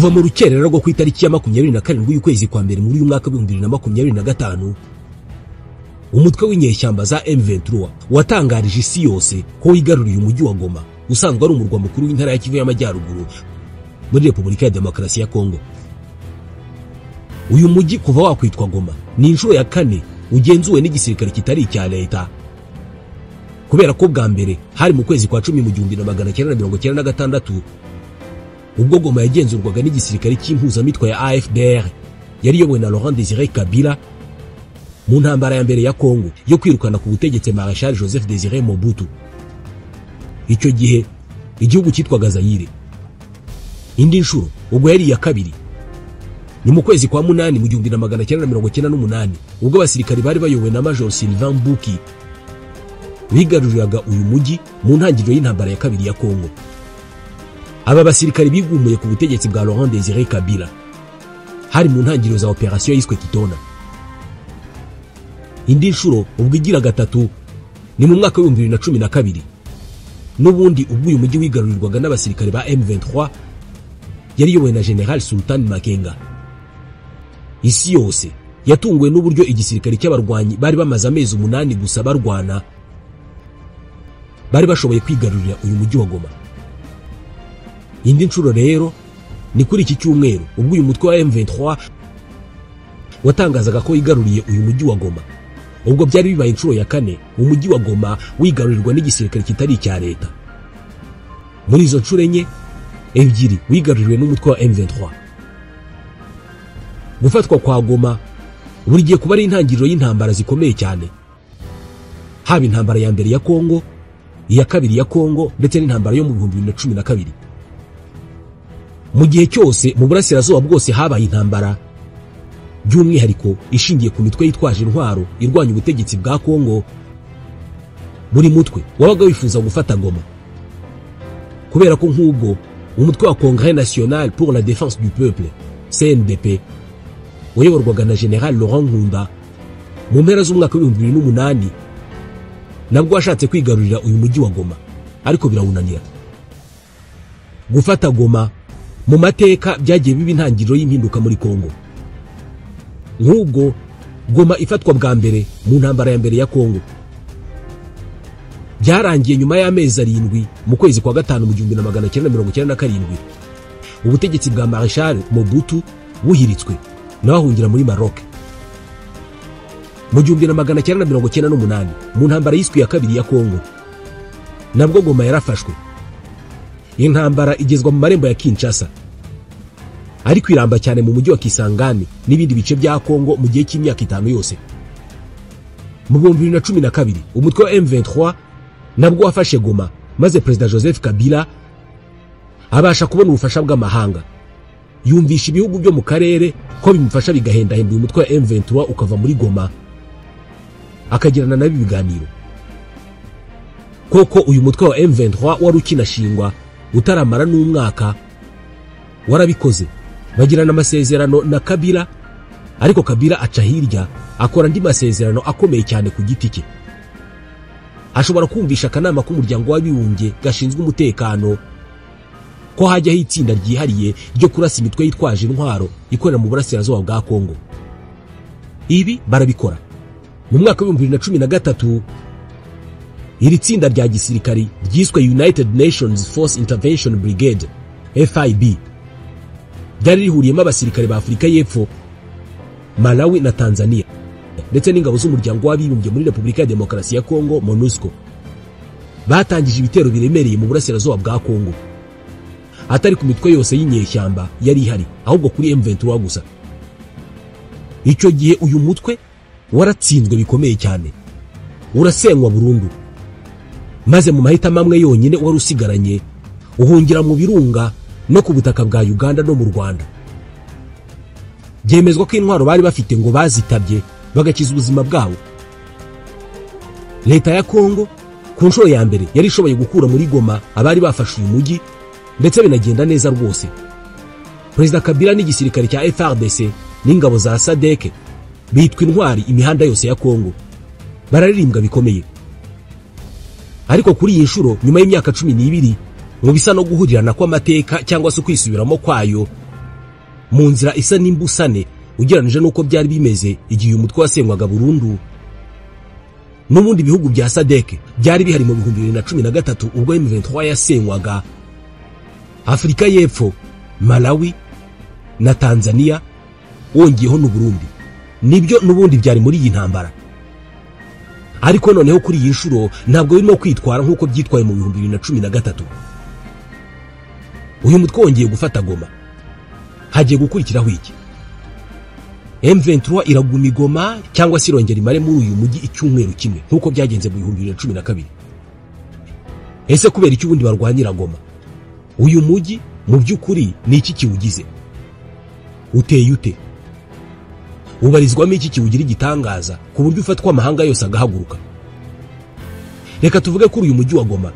Kuva mu rukerera rwo ku itariki ya 27 y'ukwezi kwa mbere muri uyu mwaka wa 2025, umutwe w'inyeshyamba za M23 watangarije isi yose ko wigaruriye umujyi wa Goma, usanzwe ari umurwa mukuru w'intara ya Kivu y'Amajyaruguru muri Repubulika ya Demokarasi ya Kongo. Uyu mujyi kuva wakwitwa Goma ni inshuro ya kane ugenzuwe n'igisirikare kitari icya leta, kubera ko bwa mbere hari mu kwezi kwa 10 mu 1996, ubwo Goma yagenzurwaga n'igisirikare cy'impuzamitwe ya AFDR yari iyobowe na Laurent Désiré Kabila mu ntambara ya mbere ya Kongo yo kwirukana ku butegetsi Maréchal Joseph Désiré Mobutu. Icyo gihe igihugu cyitwaga Zaire. Indi nshuro ubwo yari iya kabiri ni mu kwezi kwa 8 mu 1998, ubwo abasirikari bari bayobowe na Major Sylvain Mbuki bigaruriraga uyu mujyi mu ntangiriro y'intambara ya kabiri ya Kongo. Aba basirikari bigumuye ku butegetsi bwa Laurent Désiré Kabila hari mu ntangiriro za operation yiswe Kitona. Indi nshuro ubwo igira gatatu ni mu mwaka wa 2012, n'ubundi ubwo uyu mujyi wigarurirwaga n'abasirikari ba M23 yari yobowe na General Sultan Makenga. Isi yose yatunguwe n'uburyo igisirikare cy'abarwanyi bari bamaze amezi 8 gusa barwana bari bashoboye kwigarurira uyu mujyi wa Goma. Indi nshuro rero ni kuri iki cyumweru ubwo uyu mutwe wa M23 watangazaga ko wigaruriye uyu mujyi wa Goma. Ubwo byari bibaye inshuro ya kane umujyi wa Goma wigarurirwa n'igisirikare kitari icya leta. Muri izo nshuro enye, ebyiri wigaruriwe n'umutwe wa M23. Gufatwa kwa Goma buri gihe kuba ari intangiriro y'intambara zikomeye cyane, haba intambara ya mbere ya Kongo, iya kabiri ya Kongo ndetse n'intambara yo mu 2012. Mu gihe cyose mu burasirazuba bwose habaye intambara, by'umwihariko ishingiye ku mitwe yitwaje intwaro irwanya ubutegetsi bwa Kongo, buri mutwe wabaga wifuza gufata Goma, kubera ko nk'ubwo umutwe wa Congrès National pour la Défense du Peuple CNDP wayoborwaga na General Laurent Nkunda mu mpera z'umwaka wa 2008 nabwo washatse kwigarurira uyu mujyi wa Goma, ariko birawunanira. Gufata Goma mu mateka byagiye biba intangiriro y'impinduka muri Kongo. Nk'ubwo Goma ifatwa bwa mbere mu ntambara ya mbere ya Kongo byarangiye nyuma y'amezi 7 mu kwezi kwa 5 mu 1997, ubutegetsi bwa Maréchal Mobutu buhiritswe nawe ahungira muri Maroc. Mu 1998 mu ntambara yiswe ya kabiri ya Kongo nabwo Goma yarafashwe. Intambara igezwa mu marembo ya Kinshasa, ariko iramba cyane mu mujyi wa Kisangani n'ibindi bice bya Kongo mu gihe cy'imyaka 5 yose. Mu 2012 umutwe wa M23 nabwo wafashe Goma, maze Perezida Joseph Kabila abasha kubona ubufasha bw'amahanga. Yumvisha ibihugu byo mu karere ko bimufasha bigahendahenda uyu mutwe wa M23 ukava muri Goma, akagirana nabi ibiganiro. Koko uyu mutwe wa M23 wari ukinashingwa utaramara n'umwaka warabikoze, bagirana amasezerano na Kabila, ariko Kabila aca hirya akora andi masezerano akomeye cyane ku giti cye. Ashobora kumvisha akanama k'umuryango w'abibumbye gashinzwe umutekano ko hajyaho itsinda ryihariye ryo kurasa imitwe yitwaje intwaro ikorera mu burasirazuba bwa Kongo. Ibi barabikora. Mu mwaka wa 2013 iri tsinda rya gisirikari ryiswe United Nations Force Intervention Brigade FIB ryari rihuriyemo abasirikare ba Afurika y'Epfo, Malawi na Tanzania ndetse n'ingabo z'umuryango w'abibumbye muri Repubulika ya Demokarasi ya Kongo MONUSCO. Batangije ibitero biremereye mu burasirazuba bwa Kongo, atari ku mitwe yose y'inyeshyamba yari ihari, ahubwo kuri M23 gusa. Icyo gihe uyu mutwe waratsinzwe bikomeye cyane, urasenywa burundu, maze mu mahitamo amwe yonyine wari usigaranye uhungira mu birunga no ku butaka bwa Uganda no mu Rwanda. Byemezwa ko intwaro bari bafite ngo bazitabye bagakiza ubuzima bwabo. Leta ya Kongo ku nshuro ya mbere yari ishoboye gukura muri Goma abari bafashe uyu mujyi, ndetse binagenda neza rwose. Perezida Kabila n'igisirikare cya FARDC n'ingabo za SADC bitwa intwari imihanda yose ya Kongo, bararirimbwa bikomeye. Ariko kuri iyi nshuro nyuma y'imyaka 12 mu bisa no guhurirana kw'amateka cyangwa se kwisubiramo kwayo, Mu nzira isa n'imbusane ugereranije n'uko byari bimeze igihe uyu mutwe wasengwaga burundu. N'ubundi bihugu bya SADC byari bihari mu 2013 ubwo M23 yasengwaga. Afurika y'Epfo, Malawi na Tanzania, wongeyeho n'u Burundi, nibyo n'ubundi byari muri iyi ntambara. Ariko noneho kuri iyi nshuro ntabwo birimo kwitwara nk'uko byitwaye mu 2013. Uyu mutwe wongeye gufata Goma. Hagiye gukurikiraho iki? M23 iraguma Goma cyangwa se irongera imare muri uyu mujyi icyumweru kimwe nk'uko byagenze mu 2012? Ese kubera iki ubundi barwanira Goma? Uyu mujyi mu by'ukuri ni iki kiwugize? Uteye ute? Ubarizwamo iki kiwugira igitangaza ku buryo ufatwa amahanga yose agahaguruka? Reka tuvuge kuri uyu mujyi wa Goma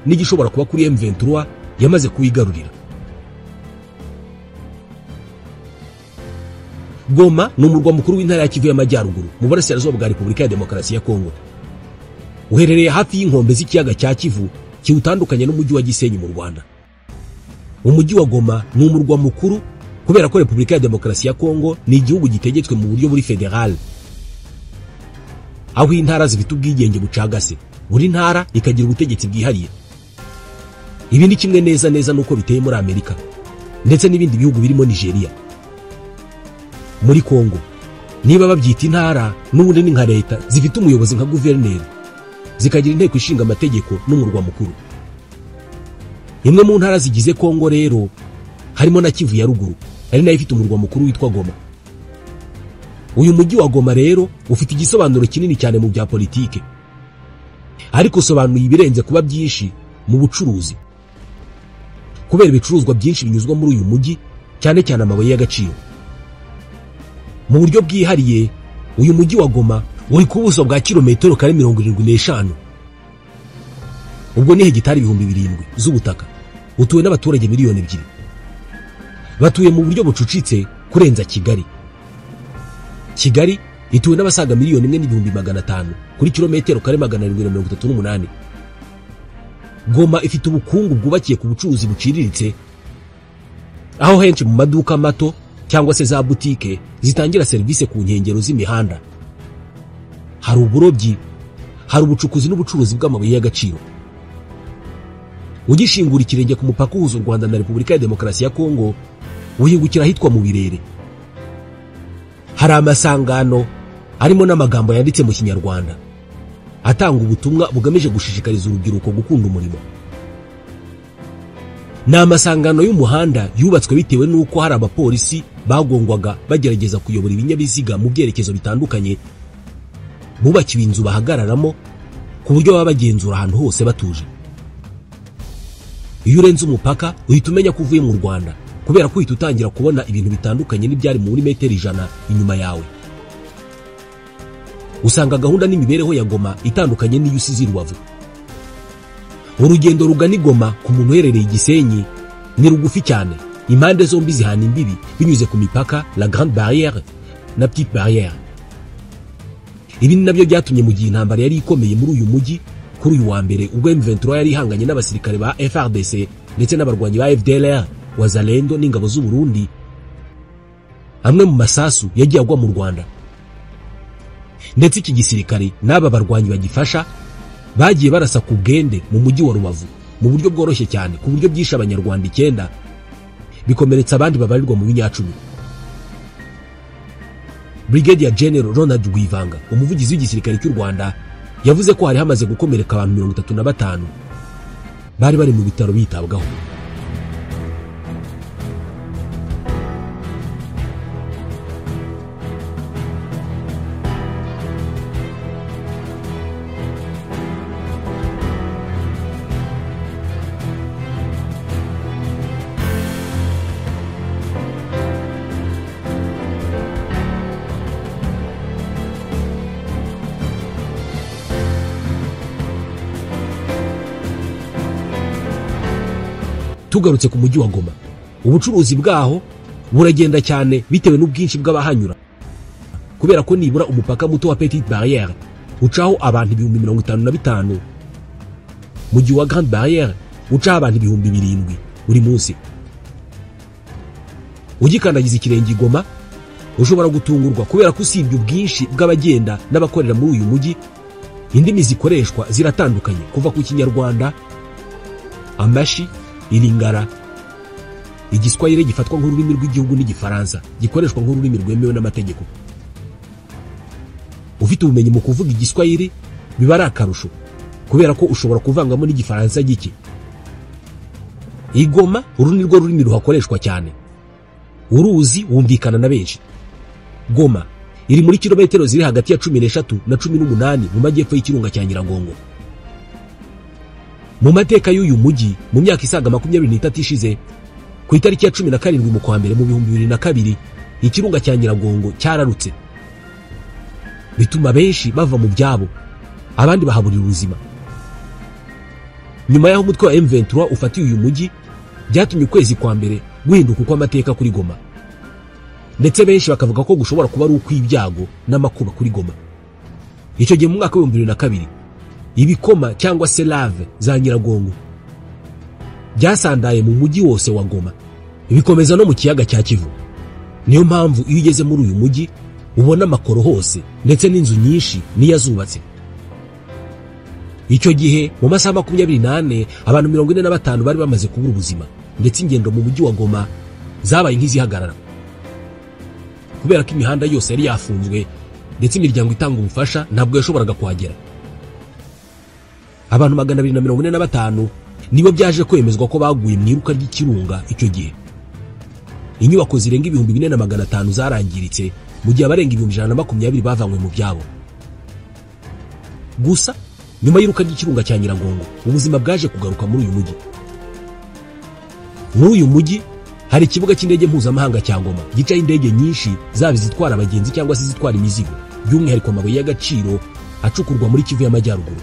n'igishobora kuba kuri M23 yamaze kuwigarurira. Goma ni umurwa mukuru w'intara ya Kivu y'Amajyaruguru mu burasirazuba bwa Repubulika ya Demokarasi ya Kongo. Uherereye hafi y'inkombe z'ikiyaga cya Kivu kiwutandukanye n'umujyi wa Gisenyi mu Rwanda. Umujyi wa Goma ni umurwa mukuru kubera ko Repubulika ya Demokarasi ya Kongo ni igihugu gitegetswe mu buryo buri federal, aho intara zifite ubwigenge bucagase, buri ntara ikagira ubutegetsi bwihariye. Ibi ni kimwe neza neza nuko biteye muri Amerika ndetse n'ibindi bihugu birimo Nigeria. Muri Kongo niba babyita intara n'ubundi ni nka leta zifite umuyobozi nka guverineri, zikagira inteko ishinga amategeko n'umurwa mukuru. Imwe mu ntara zigize Kongo rero harimo na Kivu ya ruguru, ari nayo ifite umurwa mukuru witwa Goma. Uyu mujyi wa Goma rero ufite igisobanuro kinini cyane mu bya politike, ariko usobanuye ibirenze kuba byinshi mu bucuruzi, kubera ibicuruzwa byinshi binyuzwa muri uyu mujyi, cyane cyane amabuye y'agaciro. Mu buryo bwihariye uyu mujyi wa Goma uri ku buso bwa kilometero kare 75, ubwo ni hegitari 7,000 z'ubutaka, utuwe n'abaturage miliyoni 2 batuye mu buryo bucucitse kurenza Kigali. Kigali ituwe n'abasaga 1,500,000 kuri kilometero kare 738. Goma ifite ubukungu bwubakiye ku bucuruzi buciriritse, aho henshi mu maduka mato cyangwa se za butike zitangira serivisi ku nkengero z'imihanda. Hari uburobyi, hari ubucukuzi n'ubucuruzi bw'amabuye y'agaciro. Ugishingura ikirenge ku mupaka uhuza u Rwanda na Repubulika ya Demokarasi ya Kongo, uhingukira ahitwa mu Birere. Hari amasangano arimo n'amagambo yanditse mu Kinyarwanda atanga ubutumwa bugamije gushishikariza urubyiruko gukunda umurimo. Ni amasangano y'umuhanda yubatswe bitewe n'uko hari abapolisi bagongwaga bagerageza kuyobora ibinyabiziga mu byerekezo bitandukanye, bubakiwe inzu bahagararamo ku buryo baba bagenzura ahantu hose batuje. Iyo urenze umupaka uhita umenya ko uvuye mu Rwanda, kubera ko uhita utangira kubona ibintu bitandukanye n'ibyari muri metero 100 inyuma yawe. Usanga gahunda n'imibereho ya Goma itandukanye n'iyo usize i Rubavu. Urugendo rugana i Goma ku muntu uherereye Gisenyi ni rugufi cyane, impande zombi zihana imbibi binyuze ku mipaka la Grande Barrière na Petite Barrière. Ibi ni nabyo byatumye mu gihe intambara yari ikomeye muri uyu mujyi kuri uyu wa mbere, ubwo M23 yari ihanganye n'abasirikare ba FARDC ndetse n'abarwanyi ba FDLR, Wazalendo n'ingabo z'u Burundi, amwe mu masasu yagiye agwa mu Rwanda. Ndetse iki gisirikare n'aba barwanyi bagifasha bagiye barasa ku bwende mu mujyi wa Rubavu mu buryo bworoshye cyane, ku buryo byishe abanyarwanda 9 bikomeretsa abandi babarirwa mu binyacumi. Brigadier General Ronald Rwivanga, umuvugizi w'igisirikare cy'u Rwanda, yavuze ko hari hamaze gukomereka abantu 35 bari bari mu bitaro bitabwaho. Tugarutse ku mujyi wa Goma, ubucuruzi bwaho buragenda cyane bitewe n'ubwinshi bw'abahanyura, kubera ko nibura umupaka muto wa Petite Barrière ucaho abantu 55,000, mu gihe wa Grande Barrière ucaho abantu 7,000 buri munsi. Ugikandagiza ikirenge Goma ushobora gutungurwa kubera ko usibye ubwinshi bw'abagenda n'abakorera muri uyu mujyi, indimi zikoreshwa ziratandukanye kuva ku Kinyarwanda, Amashi, Ilingara, Igiswahili gifatwa nk'ururimi rw'igihugu n'Igifaransa gikoreshwa nk'ururimi rwemewe n'amategeko. Ufite ubumenyi mu kuvuga Igiswahili biba ari akarusho kubera ko ushobora kuvangamo n'Igifaransa gike. Igoma uru ni rwo rurimi ruhakoreshwa cyane, uruzi wumvikana na benshi. Goma iri muri kilometero ziri hagati ya 13 na 18 mu majyepfo y'ikirunga cya Nyiragongo. Mu mateka y'uyu mujyi mu myaka isaga 23 ishize, ku itariki ya 17 mu kwa mbere mu 2002, ikirunga cya Nyiragongo cyararutse, bituma benshi bava mu byabo, abandi bahaburira ubuzima. Nyuma y'aho umutwe wa M23 ufatiye uyu mujyi, byatumye ukwezi kwa mbere guhinduka uko amateka kuri Goma, ndetse benshi bakavuga ko gushobora kuba ari ukw'ibyago n'amakuba kuri Goma. Icyo gihe mu mwaka wa 2002, ibikoma cyangwa se lave za Nyiragongo byasandaye mu mujyi wose wa Goma, bikomeza no mu kiyaga cya Kivu. Niyo mpamvu iyo ugeze muri uyu mujyi ubona amakoro hose, ndetse n'inzu nyinshi niyazubatse. Icyo gihe mu masaha 24 abantu 45 bari bamaze kubura ubuzima, ndetse ingendo mu mujyi wa Goma zabaye nk'izihagarara kubera ko imihanda yose yari yafunzwe, ndetse imiryango itanga ubufasha ntabwo yashoboraga kuhagera. Abantu 245 nibo byaje kwemezwa ko baguye mu iruka ry'ikirunga icyo gihe. Inyubako zirenga 4500 zarangiritse, mu gihe abarenga 120 bavanywe mu byabo. Gusa nyuma y'iruka ry'ikirunga cya Nyiragongo, ubuzima bwaje kugaruka muri uyu mujyi. Muri uyu mujyi hari ikibuga cy'indege mpuzamahanga cya Goma gicaho indege nyinshi, zaba izitwara abagenzi cyangwa se izitwara imizigo, by'umwihariko amabuye y'agaciro acukurwa muri Kivu y'Amajyaruguru.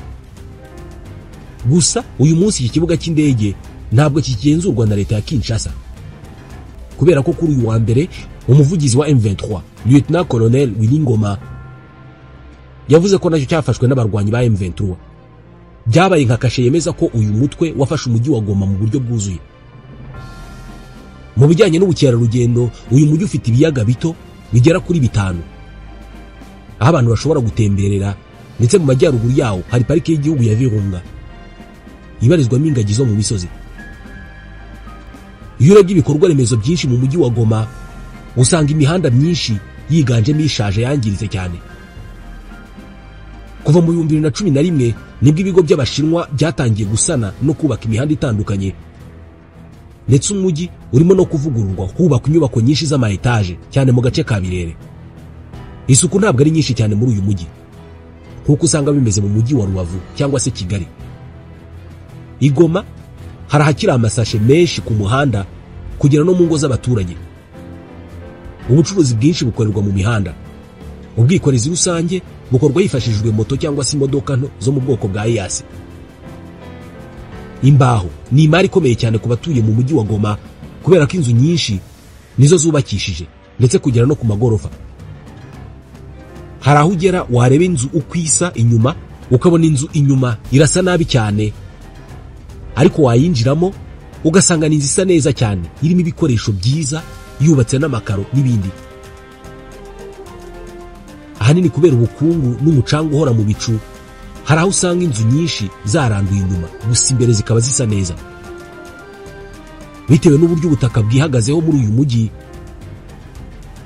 Gusa uyu munsi iki kibuga cy'indege ntabwo kigenzurwa na leta ya Kinshasa, kubera ko kuri uyu wa mbere umuvugizi wa M23 Lieutenant Colonel Willy Ngoma yavuze ko nacyo cyafashwe n'abarwanyi ba M23. Byabaye nka kashe yemeza ko uyu mutwe wafashe umujyi wa Goma mu buryo bwuzuye. Mu bijyanye n'ubukerarugendo, uyu mujyi ufite ibiyaga bito bigera kuri 5 aho abantu bashobora gutemberera, ndetse mu majyaruguru yawo hari parike y'igihugu ya Virunga ibarizwamo ingagi zo mu misozi. Iyo urebye ibikorwa remezo byinshi mu mujyi wa Goma, usanga imihanda myinshi yiganjemo ishaje yangiritse cyane. Kuva mu 2011 nibwo ibigo by'Abashinwa byatangiye gusana no kubaka imihanda itandukanye, ndetse umujyi urimo no kuvugururwa hubakwa inyubako nyinshi z'ama etaje cyane mu gace ka Birere. Isuku ntabwo ari nyinshi cyane muri uyu mujyi nkuko usanga bimeze mu mujyi wa Rubavu cyangwa se Kigali. Igoma hari ahakiri amasashe menshi ku muhanda kugera no mu ngo z'abaturage. Ubucuruzi bwinshi bukorerwa mu mihanda. Ubwikorezi rusange bukorwa hifashishijwe moto cyangwa se imodoka nto zo mu bwoko bwa Hiace. Imbaho ni imari ikomeye cyane ku batuye mu mujyi wa Goma, kubera ko inzu nyinshi nizo zubakishije, ndetse kugera no ku magorofa. Hari aho ugera wareba inzu uko isa inyuma, ukabona inzu inyuma irasa nabi cyane, ariko wayinjiramo ugasanga ni inzu isa neza cyane, irimo ibikoresho byiza, yubatse n'amakaro n'ibindi. Ahanini kubera ubukungu n'umucanga uhora mu bicu, hari aho usanga inzu nyinshi zaranduye inyuma, gusa imbere zikaba zisa neza. Bitewe n'uburyo ubutaka bwihagazeho muri uyu mujyi,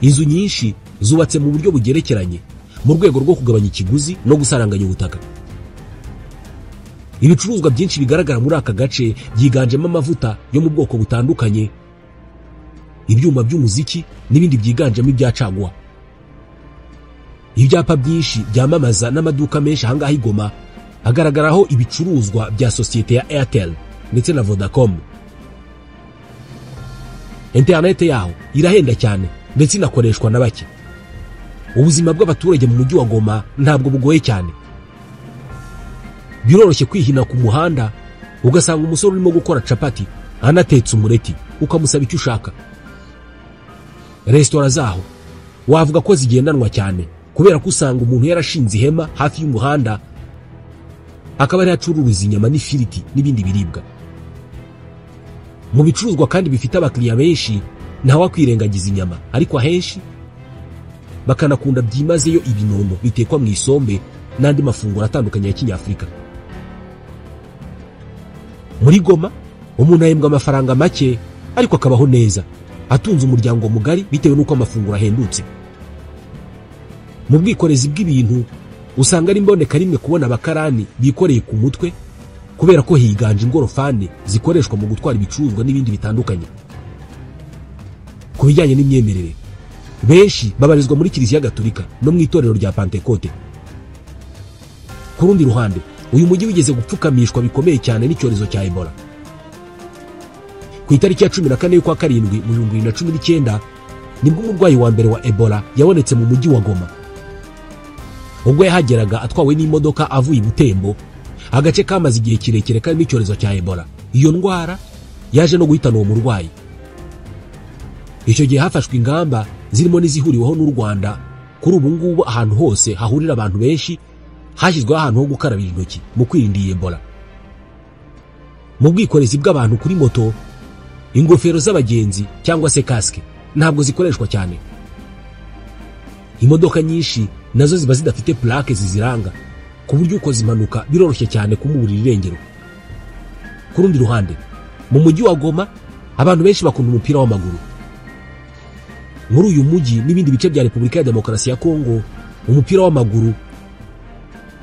inzu nyinshi zubatse mu buryo bugerekeranye mu rwego rwo kugabanya ikiguzi no gusaranganya ubutaka. Ibicuruzwa byinshi bigaragara muri aka gace byiganjemo amavuta yo mu bwoko butandukanye, ibyuma by'umuziki n'ibindi byiganjemo ibya caguwa. Ibyapa byinshi byamamaza n'amaduka menshi ahangaha i Goma agaragaraho ibicuruzwa bya sosiyete ya Airtel ndetse na Vodacom. Internet yaho irahenda cyane ndetse inakoreshwa na bake. Ubuzima bw'abaturage mu mujyi wa Goma ntabwo bugoye cyane. Biroroshye kwihina ku muhanda ugasanga umusore urimo gukora capati anatetse umureti, ukamusaba icyo ushaka. Resitora zaho wavuga ko zigendanwa cyane, kubera ko usanga umuntu yarashinze ihema hafi y'umuhanda akaba ari acururiza inyama n'ifiriti n'ibindi biribwa. Mu bicuruzwa kandi bifite abakiriya benshi Ntawakwirengagiza inyama, ariko ahenshi bakanakunda byimazeyo ibinono bitekwa mu isombe n'andi mafunguro atandukanye ya Kinyafurika. Muri Goma umuntu ahembwa amafaranga make ariko akabaho neza, atunze umuryango mugari bitewe n'uko amafunguro ahendutse. Mu bwikorezi bw'ibintu usanga ari imboneka rimwe kubona abakarani bikoreye ku mutwe, kubera ko higanje ingorofani zikoreshwa mu gutwara ibicuruzwa n'ibindi bitandukanye. Ku bijyanye n'imyemerere, benshi babarizwa muri Kiliziya Gatolika no mu itorero rya Pantekote. Ku rundi ruhande, uyu mujyi wigeze gupfukamishwa bikomeye cyane n'icyorezo cya Ebola. Ku itariki ya 14 y'ukwa karindwi mu 2019 nibwo umurwayi wa mbere wa Ebola yabonetse mu mujyi wa Goma. Ubwo yahageraga atwawe n'imodoka avuye i Butembo, agace kamaze igihe kirekire karimo icyorezo cya Ebola. Iyo ndwara yaje no guhitana uwo murwayi. Icyo gihe hafashwe ingamba zirimo n'izihuriweho n'u Rwanda. Kuri ubu ngubu ahantu hose hahurira abantu benshi hashyizweho ahantu ho gukarabira intoki mu kwirinda iyi Ebola. Mu bwikorezi bw'abantu kuri moto, ingofero z'abagenzi cyangwa se kasike ntabwo zikoreshwa cyane. Imodoka nyinshi nazo ziba zidafite plaque ziziranga, ku buryo ukoze impanuka biroroshye cyane kumuburira irengero. Ku rundi ruhande, mu mujyi wa Goma abantu benshi bakunda umupira w'amaguru. Muri uyu mujyi n'ibindi bice bya Repubulika ya Demokarasi ya Kongo, umupira w'amaguru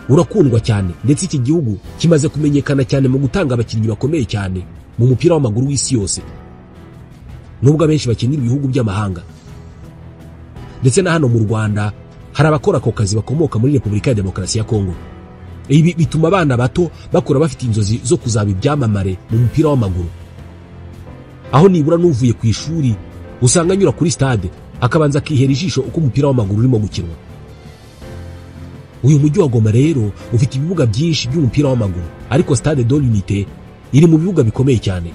urakundwa cyane, ndetse iki gihugu kimaze kumenyekana cyane mu gutanga abakinnyi bakomeye cyane mu mupira w'amaguru w'isi yose, nubwo abenshi bakinira ibihugu by'amahanga. Ndetse na hano mu Rwanda hari abakora ako kazi bakomoka muri Repubulika ya Demokarasi ya Kongo. Ibi bituma abana bato bakura bafite inzozi zo kuzaba ibyamamare mu mupira w'amaguru, aho nibura n'uvuye ku ishuri usanga anyura kuri stade akabanza akihera ijisho uko umupira w'amaguru urimo gukinwa. Uyu mujyi wa Goma rero ufite ibibuga byinshi by'umupira w'amaguru, ariko Stade de l'Unité iri mu bibuga bikomeye cyane.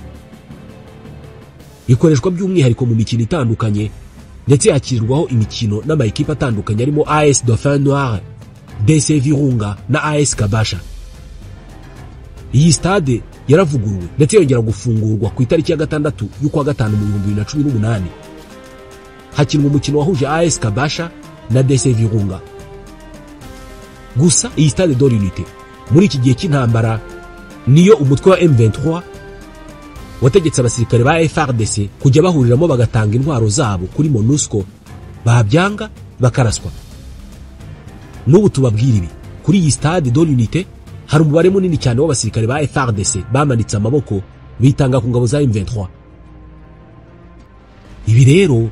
Ikoreshwa by'umwihariko mu mikino itandukanye, ndetse yakirirwaho imikino n'amakipe atandukanye arimo AS Dauphin Noir, DC Virunga na AS Kabasha. Iyi stade yaravuguruwe ndetse yongera gufungurwa ku itariki ya 6 y'ukwa gatanu mu 2018. Hakinwa umukino wahuje AS Kabasha na DC Virunga. Gusa iyi Stade de l'Unité muri iki gihe cy'intambara niyo umutwe wa M23 wategetse abasirikare ba FARDC kujya bahuriramo bagatanga intwaro zabo kuri MONUSCO, babyanga bakaraswa. N'ubu tubabwira ibi, kuri iyi Stade de l'Unité hari umubare munini cyane w'abasirikare ba FARDC bamanitse amaboko bitanga ku ngabo za M23. Ibi rero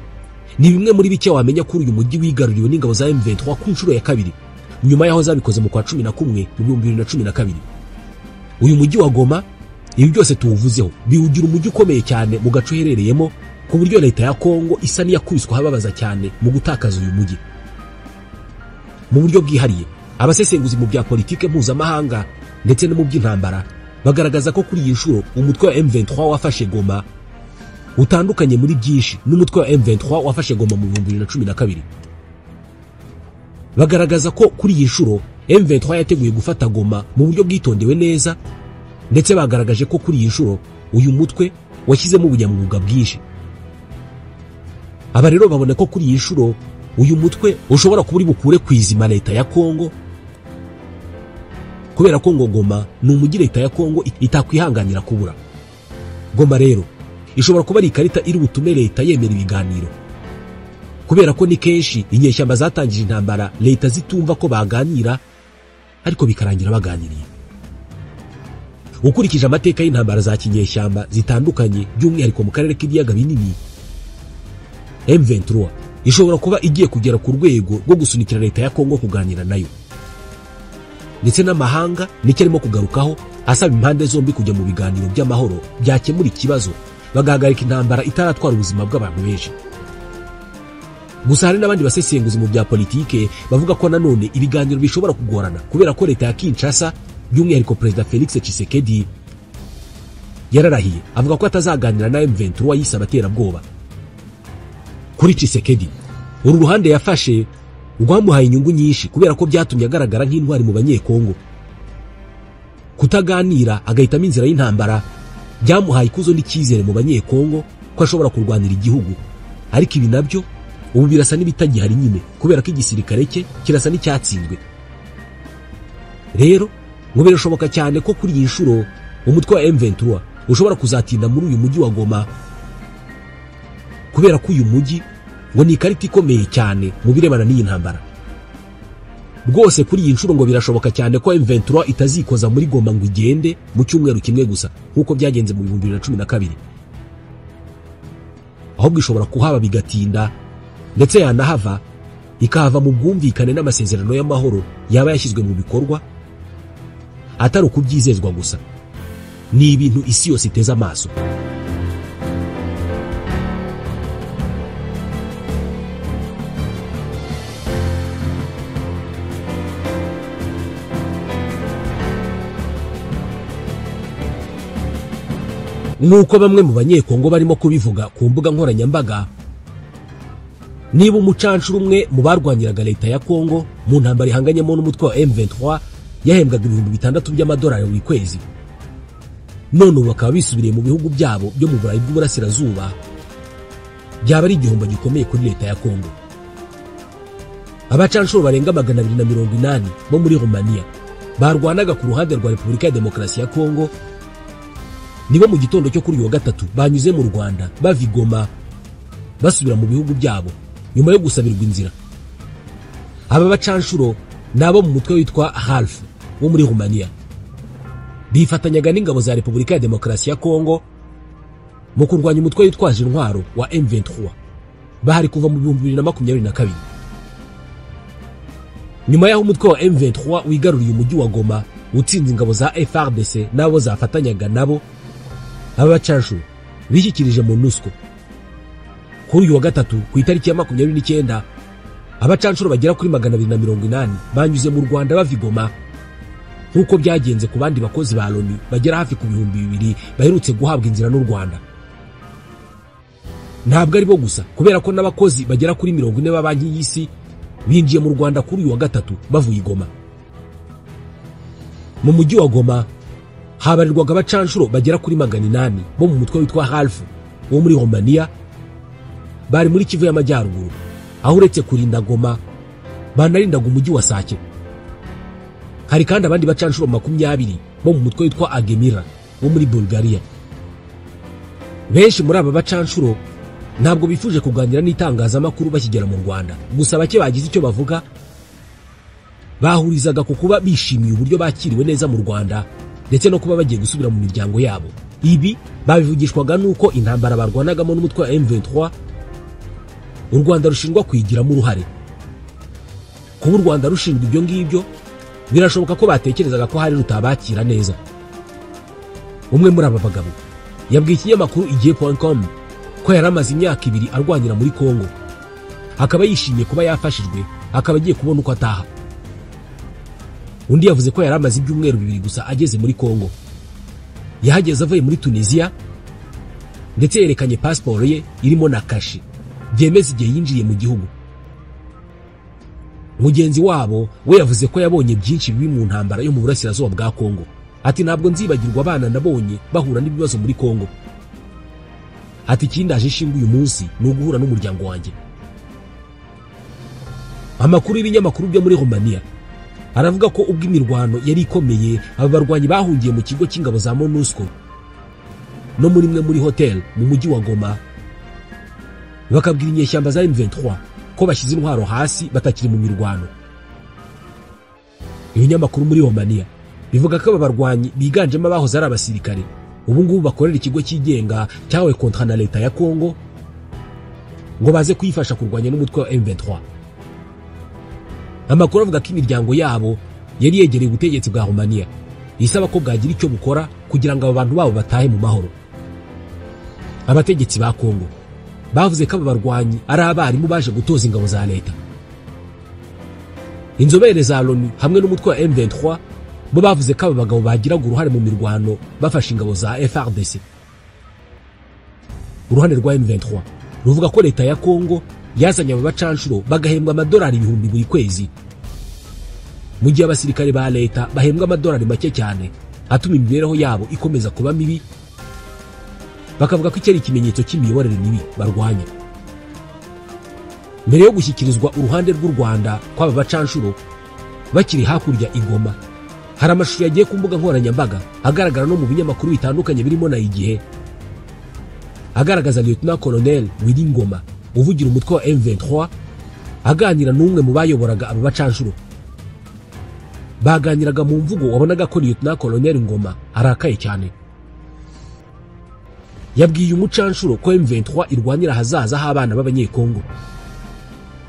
ni bimwe muri bike wamenya kuri uyu mujyi wigaruriwe n'ingabo za M23 ku nshuro ya kabiri, nyuma yaho zabikoze mu kwa 11 mu 2012. Uyu mujyi wa Goma, ibi byose tuwuvuzeho, biwugira umujyi ukomeye cyane mu gace uherereyemo, ku buryo leta ya Kongo isa n'iyakubiswe ahababaza cyane mu gutakaza uyu mujyi. Mu buryo bwihariye, abasesenguzi mu bya politike mpuzamahanga ndetse no mu by'intambara bagaragaza ko kuri iyi nshuro umutwe wa M23 wafashe Goma utandukanye muri byinshi n'umutwe wa M23 wafashe Goma mu 2012. Bagaragaza ko kuri iyi nshuro M23 yateguye gufata Goma mu buryo bwitondewe neza, ndetse bagaragaje ko kuri iyi nshuro uyu mutwe washyizemo ubunyamwuga bwinshi. Aba rero babona ko kuri iyi nshuro uyu mutwe ushobora kuba uri bukure kwizima leta ya Kongo, kubera ko ngo Goma ni umujyi leta ya Kongo itakwihanganira kubura. Goma rero ishobora kuba ari ikarita iri butume leta yemera ibiganiro, kubera ko ni kenshi inyeshyamba zatangije intambara leta zitumva ko baganira, ariko bikarangira baganiriye. Ukurikije amateka y'intambara za kinyeshyamba zitandukanye by'umwihariko mu karere k'ibiyaga binini, M23 ishobora kuba igiye kugera ku rwego rwo gusunikira leta ya Kongo kuganira nayo, ndetse n'amahanga nicyo arimo kugarukaho asaba impande zombi kujya mu biganiro by'amahoro byakemura ikibazo, bagahagarika intambara itaratwara ubuzima bw'abantu benshi. Gusa hari n'abandi basesenguzi mu bya politike bavuga ko nanone ibiganiro bishobora kugorana, kubera ko leta ya Kinshasa by'umwihariko Perezida Felix Tshisekedi yararahiye avuga ko atazaganira na M23 yise abaterabwoba. Kuri Tshisekedi, uru ruhande yafashe rwamuhaye inyungu nyinshi, kubera ko byatumye agaragara nk'intwari mu Banyekongo. Kutaganira agahitamo inzira y'intambara byamuhaye ikuzo n'icyizere mu Banyekongo ko ashobora kurwanira igihugu, Ariko ibi nabyo ubu birasa n'ibitagihari nyine, kubera ko igisirikare cye kirasa n'icyatsinzwe. Rero ngo birashoboka cyane ko kuri iyi nshuro umutwe wa M23 ushobora kuzatinda muri uyu mujyi wa Goma, kubera ko uyu mujyi ngo ni ikarita ikomeye cyane mu birebana n'iyi ntambara. Rwose kuri iyi nshuro ngo birashoboka cyane ko M23 itazikoza muri Goma ngo igende mu cyumweru kimwe gusa nk'uko byagenze mu 2012, ahubwo ishobora kuhaba bigatinda, ndetse yanahava ikahava mu bwumvikane n'amasezerano y'amahoro yaba yashyizwe mu bikorwa, atari ukubyizezwa gusa. Ni ibintu isi yose iteze amaso. Nk'uko bamwe mu banyekongo barimo kubivuga ku mbuga nkoranyambaga, niba umucanshuro umwe mu barwanyiraga leta ya Kongo mu ntambara ihanganyemo n'umutwe wa M23 yahembwaga 6000 by'amadolari buri kwezi, none ubu bakaba bisubiriye mu bihugu byabo byo mu Burayi bw'Uburasirazuba, byaba ari igihombo gikomeye kuri leta ya Kongo. Abacanshuro barenga 280 bo muri Romania barwanaga ku ruhande rwa Repubulika ya Demokarasi ya Kongo nibo mu gitondo cyo kuri uyu wa gatatu banyuze mu Rwanda bava i Goma basubira mu bihugu byabo nyuma yo gusabirwa inzira. Aba bacanshuro nabo mu mutwe witwa Half wo muri Romania bifatanyaga n'ingabo za Repubulika ya Demokarasi ya Kongo mu kurwanya umutwe witwaje intwaro wa M23. Bahari kuva mu 2022. Nyuma y'aho umutwe wa M23 wigaruriye umujyi wa Goma utsinze ingabo za FARDC nabo zafatanyaga nabo, aba bacanshuro bishyikirije MONUSCO. Kuri uyu wa gatatu ku itariki ya 29, abacanshuro bagera kuri 280 banyuze mu Rwanda bava i Goma, nk'uko byagenze ku bandi bakozi ba Loni bagera hafi ku 2000 baherutse guhabwa inzira n'u Rwanda. Ntabwo ari bo gusa, kubera ko n'abakozi bagera kuri 40 ba banki y'isi binjiye mu Rwanda kuri uyu wa gatatu bavuye i Goma. Mu mujyi wa Goma habarirwaga abacanshuro bagera kuri 800 bo mu mutwe witwa Half wo muri Romania, bari muri Kivu y'Amajyaruguru, aho uretse kurinda Goma banarindaga umujyi wa Sake. Hari kandi abandi bacanshuro 20 bo mu mutwe witwa Agemira wo muri Bulgaria. Benshi muri aba bacanshuro ntabwo bifuje kuganira n'itangazamakuru bakigera mu Rwanda, gusa bake bagize icyo bavuga bahurizaga ku kuba bishimiye uburyo bakiriwe neza mu Rwanda ndetse no kuba bagiye gusubira mu miryango yabo. Ibi babivugishwaga nuko intambara barwanagamo n'umutwe wa M23 u Rwanda rushinjwa kuyigiramo uruhare. Kuba u Rwanda rushinjwa ibyo ngibyo birashoboka ko batekerezaga ko hari rutabakira neza. Umwe muri aba bagabo yabwiye ikinyamakuru igihe.com ko yari amaze imyaka 2 arwanira muri Kongo, akaba yishimiye kuba yafashijwe, akaba agiye kubona uko ataha. Undi yavuze ko yari amaze ibyumweru 2 gusa ageze muri Kongo. Yahageze avuye muri Tunisia, ndetse yerekanye passport ye irimo na kashi byemeza igihe yinjiriye mu gihugu. Mugenzi wabo we yavuze ko yabonye byinshi bibi mu ntambara yo mu burasirazuba bwa Kongo. Ati ntabwo nzibagirwa abana nabonye bahura n'ibibazo muri Kongo. Ati ikindaje ishinga uyu munsi ni uguhura n'umuryango wanjye. Amakuru y'ibinyamakuru byo muri Romania aravuga ko ubwo imirwano yari ikomeye, aba barwanyi bahungiye mu kigo cy'ingabo za MONUSCO no muri imwe muri hotel mu mujyi wa Goma, bakabwira inyeshyamba za M23 ko bashyize intwaro hasi batakiri mu mirwano. Ibinyamakuru muri Romania bivuga ko aba barwanyi biganjemo abahoze ari abasirikare ubu ngubu bakorera ikigo cyigenga cyawe kontra na leta ya Kongo ngo baze kuyifasha kurwanya n'umutwe wa M23. Amakuru avuga ko imiryango yabo yari yegereye ubutegetsi bwa Romania isaba ko bwagira icyo bukora kugira ngo abo bantu babo batahe mu mahoro. Abategetsi ba Kongo bavuze ko aba barwanyi ari abarimu baje gutoza ingabo za leta. Inzobere za Loni hamwe n'umutwe wa M23 bo bavuze ko aba bagabo bagiraga uruhare mu mirwano bafashe ingabo za FARDC. Uruhande rwa M23 ruvuga ko leta ya Kongo yazanye aba bacanshuro bagahembwa amadolari 1000 buri kwezi, mu gihe abasirikare ba leta bahembwa amadolari make cyane atuma imibereho yabo ikomeza kuba mibi, bakavuga ko iki ari ikimenyetso cy'imiyoborere mibi barwanya. Mbere yo gushyikirizwa uruhande rw'u Rwanda kw'aba bacanshuro bakiri hakurya i Goma, hari amashusho yagiye ku mbuga nkoranyambaga agaragara no mu binyamakuru bitandukanye birimo na Igihe, agaragaza Lieutenant Colonel Willy Ngoma uvugira umutwe wa M23 aganira n'umwe mu bayoboraga aba bacanshuro. Baganiraga mu mvugo wabonaga ko Lieutenant Colonel Ngoma arakaye cyane. Yabwiye umucanshuro ko M23 irwanira ahazaza h'abana b'Abanyekongo.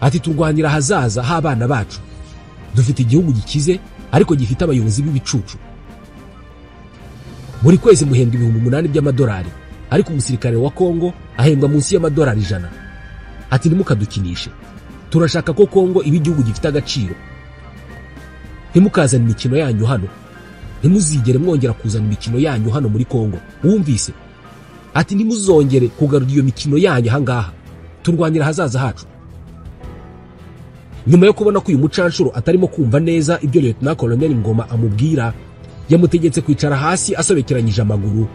Ati turwanira ahazaza h'abana bacu, dufite igihugu gikize ariko gifite abayobozi b'ibicucu. Buri kwezi muhembwa 8,000 by'amadolari, ariko umusirikare wa Kongo ahembwa munsi y'amadolari 100. Ati ntimukadukinishe, turashaka ko Kongo iba igihugu gifite agaciro. Ntimukazane imikino yanyu hano, ntimuzigere mwongera kuzana imikino yanyu hano muri Kongo, wumvise? Ati ntimuzongere kugarura iyo mikino yanyu ahangaha, turwanira ahazaza hacu. Nyuma yo kubona ko uyu mucanshuro atarimo kumva neza ibyo Lieutenant Colonel Ngoma amubwira, yamutegetse kwicara hasi asobekeranyije amaguru,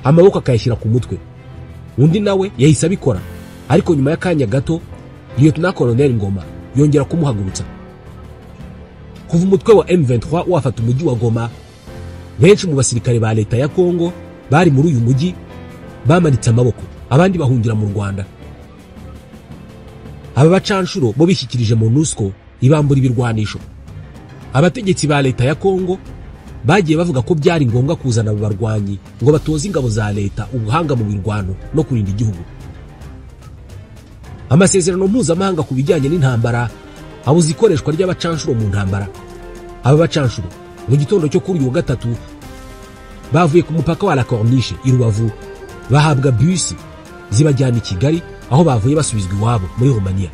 amaboko akayashyira ku mutwe. Undi nawe yahise abikora, ariko nyuma y'akanya gato Lieutenant Colonel Ngoma yongera kumuhagurutsa. Kuva umutwe wa M23 wafata umujyi wa Goma, benshi mu basirikare ba leta ya Kongo bari muri uyu mujyi bamanitse amaboko, abandi bahungira mu Rwanda. Aba bacanshuro bo bishyikirije MONUSCO ibambura ibirwanisho. Abategetsi ba leta ya Kongo bagiye bavuga ko byari ngombwa kuzana aba barwanyi ngo batoze ingabo za leta ubuhanga mu mirwano no kurinda igihugu. Amasezerano mpuzamahanga ku bijyanye n'intambara abuza ikoreshwa ry'abacanshuro mu ntambara. Aba bacanshuro mu gitondo cyo kuri uyu wa gatatu bavuye ku mupaka wa La Corniche i Rubavu, bahabwa bisi zibajyana i Kigali aho bavuye basubizwa iwabo muri Romania.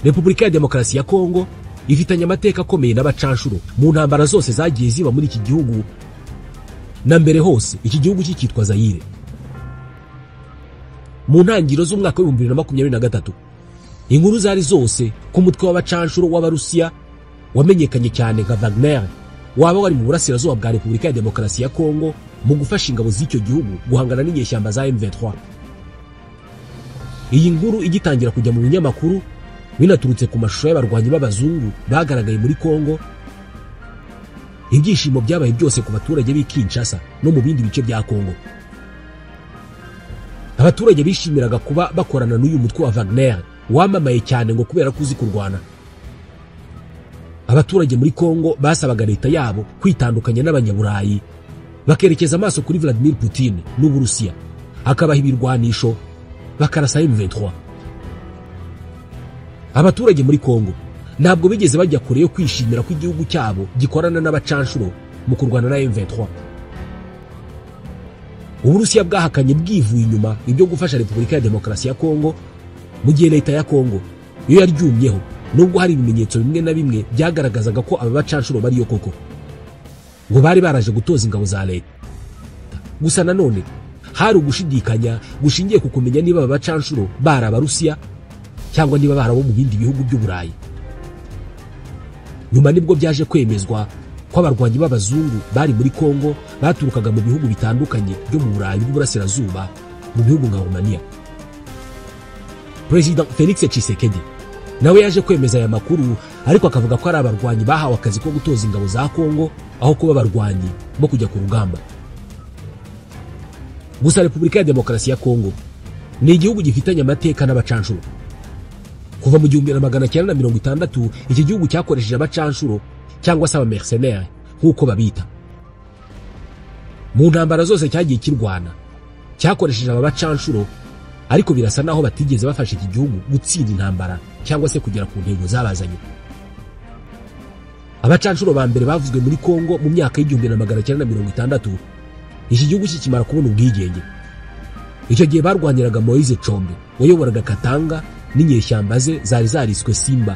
Repubulika ya Demokarasi ya Kongo ifitanye amateka akomeye n'abacanshuro mu ntambara zose zagiye ziba muri iki gihugu na mbere hose iki gihugu cyitwa Zaire. Mu ntangiriro z'umwaka wa 2023 inkuru zari zose ku mutwe w'abacanshuro w'Abarusiya wamenyekanye cyane nka Wagner waba wari mu burasirazuba bwa Repubulika ya Demokarasi ya Kongo mu gufasha ingabo z'icyo gihugu guhangana n'inyeshyamba za M23. Iyi nkuru igitangira kujya mu binyamakuru binaturutse ku mashusho y'abarwanyi b'abazungu bagaragaye muri Kongo, ibyishimo byabaye byose ku baturage b'i Kinshasa no mu bindi bice bya Kongo. Abaturage bishimiraga kuba bakorana n'uyu mutwe wa Wagner wamamaye cyane ngo kubera kuzi kurwana. Abaturage muri Kongo basabaga leta yabo kwitandukanya n'abanyaburayi bakerekeza amaso kuri Vladimir Putin n'Uburusiya, akabaha ibirwanisho bakarasa M23. Abaturage muri Kongo ntabwo bigeze bajya kure yo kwishimira ko igihugu cyabo gikorana n'abacanshuro mu kurwana na M23. Uburusiya bwahakanye bwivuye inyuma ibyo gufasha Repubulika ya Demokarasi ya Kongo, mu gihe leta ya Kongo yo yaryumyeho, nubwo hari ibimenyetso bimwe na bimwe byagaragazaga ko aba bacanshuro bariyo koko ngo bari baraje gutoza ingabo za leta. Gusa nanone hari ugushidikanya gushingiye ku kumenya niba aba bacanshuro bari Abarusiya cyangwa niba barabo mu bindi bihugu by'Uburayi. Nyuma nibwo byaje kwemezwa ko abarwanyi b'abazungu bari muri Kongo baturukaga mu bihugu bitandukanye byo mu Burayi bw'Uburasirazuba, mu bihugu nka Romania. President Felix Tshisekedi nawe yaje kwemeza aya makuru, ariko akavuga ko ari abarwanyi bahawe akazi ko gutoza ingabo za Kongo aho kuba abarwanyi bo kujya ku rugamba. Gusa Repubulika ya Demokarasi ya Kongo ni igihugu gifitanye amateka n'abacanshuro. Kuva mu 1960 iki gihugu cyakoresheje abacanshuro cyangwa se abamercenaires nk'uko babita. Mu ntambara zose cyagiye kirwana cyakoresheje aba bacanshuro, ariko birasa naho batigeze bafasha iki gihugu gutsinda intambara cyangwa se kugera ku ntego zabazanye. Abacanshuro ba mbere bavuzwe muri Kongo mu myaka y'1960 iki gihugu kikimara kubona ubwigenge. Icyo gihe barwaniraga Moise Tshombe wayoboraga Katanga n'inyeshyamba ze zari zariswe Simba.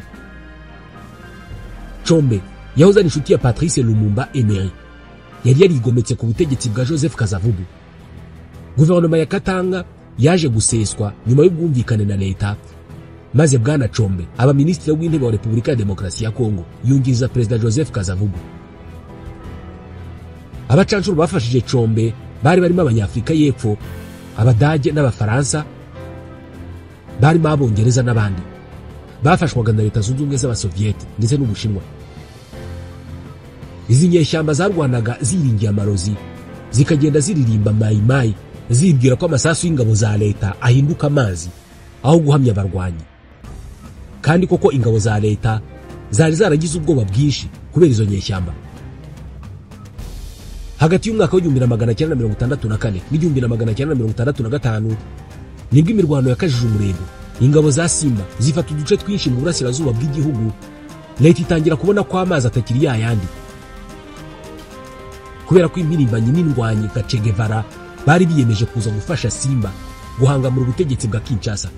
Tshombe yahoze ari inshuti ya Patrice Lumumba Emery, yari yarigometse ku butegetsi bwa Joseph Kasavubu. Guverinoma ya Katanga yaje guseswa nyuma y'ubwumvikane na leta, maze Bwana Tshombe aba minisitiri w'intebe wa Repubulika ya Demokarasi ya Kongo yungiriza Perezida Joseph Kasavubu. Abacanshuro bafashije Tshombe bari barimo Abanyafrika y'Epfo, Abadage n'Abafaransa, Barimo Abongereza n'abandi bafashwaga na Leta Zunze Ubumwe z'Abasoviyete ndetse n'Ubushinwa. Izi nyeshyamba zarwanaga ziringiye amarozi, zikagenda ziririmba mayimayi, zibwira ko amasasu y'ingabo za leta ahinduka amazi aho guhamya abarwanyi. Kandi koko ingabo za leta zari zaragize ubwoba bwinshi kubera izo nyeshyamba. Hagati y'umwaka w'1964 n'1965 nibwo imirwano yakajije umurego. Ingabo za Simba zifata uduce twinshi mu burasirazuba bw'igihugu. Leta itangira kubona ko amazi atakiri yayandi, kubera ko impirimbanyi n'indwanyi nka Che Guevara bari biyemeje kuza gufasha Simba guhangamura ubutegetsi bwa Kinshasa.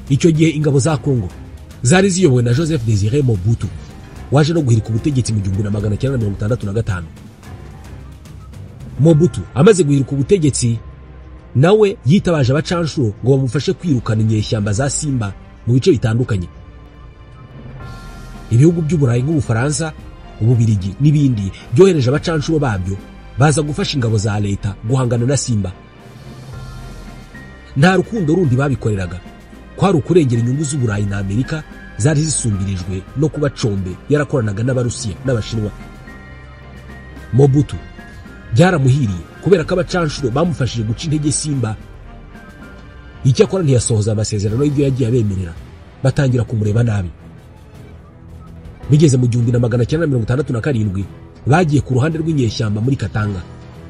Icyo gihe ingabo za Kongo zari ziyobowe na Joseph Désiré Mobutu, waje no guhirika ubutegetsi mu 1965. Mobutu amaze guhirika ubutegetsi, nawe yitabaje abacanshuro ngo bamufashe kwirukana inyeshyamba za Simba mu bice bitandukanye. Ibihugu by'Uburayi nk'Ubufaransa, Ububirigi n'ibindi byohereje abacanshuro babyo baza gufasha ingabo za leta guhangana na Simba. Nta rukundo rundi babikoreraga, kwari ukurengera inyungu z'Uburayi na Amerika zari zisumbirijwe no kuba Tshombe yarakoranaga n'Abarusiya n'Abashinwa. Mobutu byaramuhiriye kubera ko abacanshuro bamufashije guca intege Simba. Icyakora ntiyasohoza amasezerano y'ibyo yagiye abemerera, batangira kumureba nabi. Bigeze mu 1967 bagiye ku ruhande rw'inyeshyamba muri Katanga,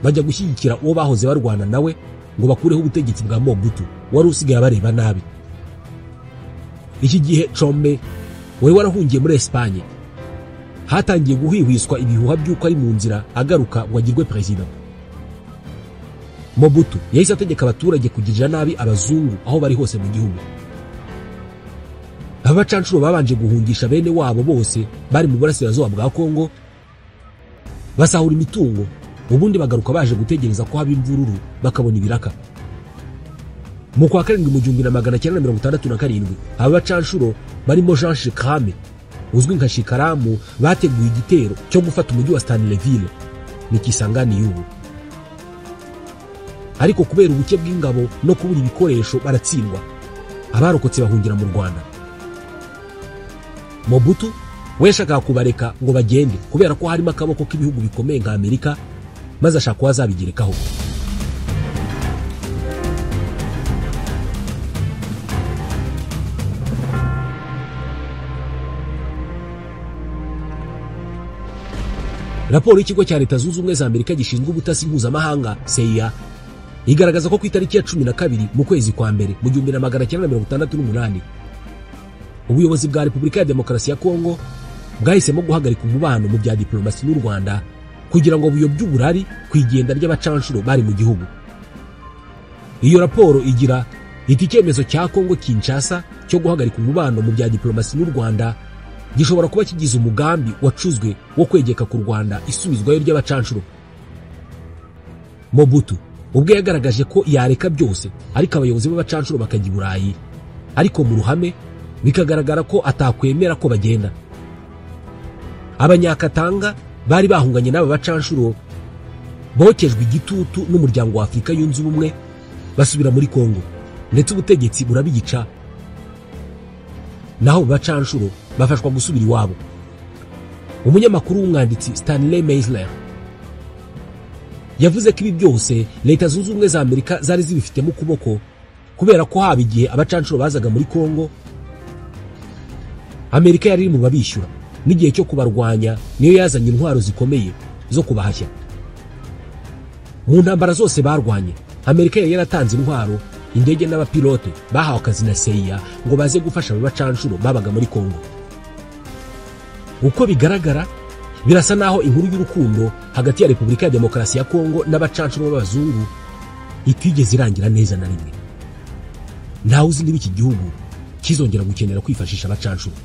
bajya gushyigikira uwo bahoze barwana nawe ngo bakureho ubutegetsi bwa Mobutu wari usigaye abareba nabi. Iki gihe Tshombe wari warahungiye muri Espagne, hatangiye guhwihwiswa ibihuha by'uko ari mu nzira agaruka ngo agirwe perezida. Mobutu yahise ategeka abaturage kugirira nabi abazungu aho bari hose mu gihugu. Abacanshuro babanje guhungisha bene wabo bose bari mu burasirazuba bwa Kongo, basahura imitungo, ubundi bagaruka baje gutegereza ko haba imvururu bakabona ibiraka. Mu kwa karindwi mu 1967 aba bacanshuro barimo Jean Shikrame uzwi nka Shikaramu bateguye igitero cyo gufata umujyi wa Stanleyville ni Kisangani y'ubu. Ariko kubera ubuke bw'ingabo no kubura ibikoresho baratsindwa, abarokotse bahungira mu Rwanda. Mobutu we yashakaga kubareka ngo bagende kubera ko harimo akaboko k'ibihugu bikomeye nka Amerika, maze ashaka ko azabigerekaho. Raporo y'ikigo cya Leta Zunze Ubumwe za Amerika gishinzwe ubutasi mpuzamahanga CIA igaragaza ko ku itariki ya 12 mu kwezi kwa mbere mu 1968 ubuyobozi bwa Repubulika ya Demokarasi ya Kongo bwahisemo guhagarika umubano mu bya diplomasi n'u Rwanda kugira ngo buyobye uburari ku igenda ry'abacanshuro bari mu gihugu. Iyo raporo igira iti icyemezo cya Kongo Kinshasa cyo guhagarika umubano mu bya diplomasi n'u Rwanda gishobora kuba kigize umugambi wacuzwe wo kwegeka ku Rwanda isubizwayo ry'abacanshuro. Mobutu ubwe yagaragaje ko yareka byose ariko abayobozi b'abacanshuro bakajya i Burayi, ariko mu ruhame bikagaragara ko atakwemera ko bagenda. Abanyakatanga bari bahunganye n'aba bacanshuro bokejwe igitutu n'umuryango wa Afurika yunze ubumwe basubira muri Kongo, ndetse ubutegetsi burabigica, naho bacanshuro bafashwa gusubira iwabo. Umunyamakuru w'umwanditsi Stanley Meisler yavuze ko ibi byose Leta Zunze Ubumwe za Amerika zari zibifitemo ukuboko, kubera ko haba igihe abacanshuro bazaga muri Kongo Amerika yari mu babishyura, n'igihe cyo kubarwanya niyo yazanye intwaro zikomeye zo kubahashya. Mu ntambara zose barwanye, Amerika yari yaratanze intwaro, indege n'abapilote bahawe akazi na CIA ngo baze gufasha abacanshuro babaga muri Kongo. Uko bigaragara birasa naho inkuru y'urukundo hagati ya Repubulika ya Demokarasi ya Kongo n'abacanshuro b'abazungu itigeze irangira neza na rimwe. Ntawe uzi niba iki gihugu kizongera gukenera kwifashisha abacanshuro.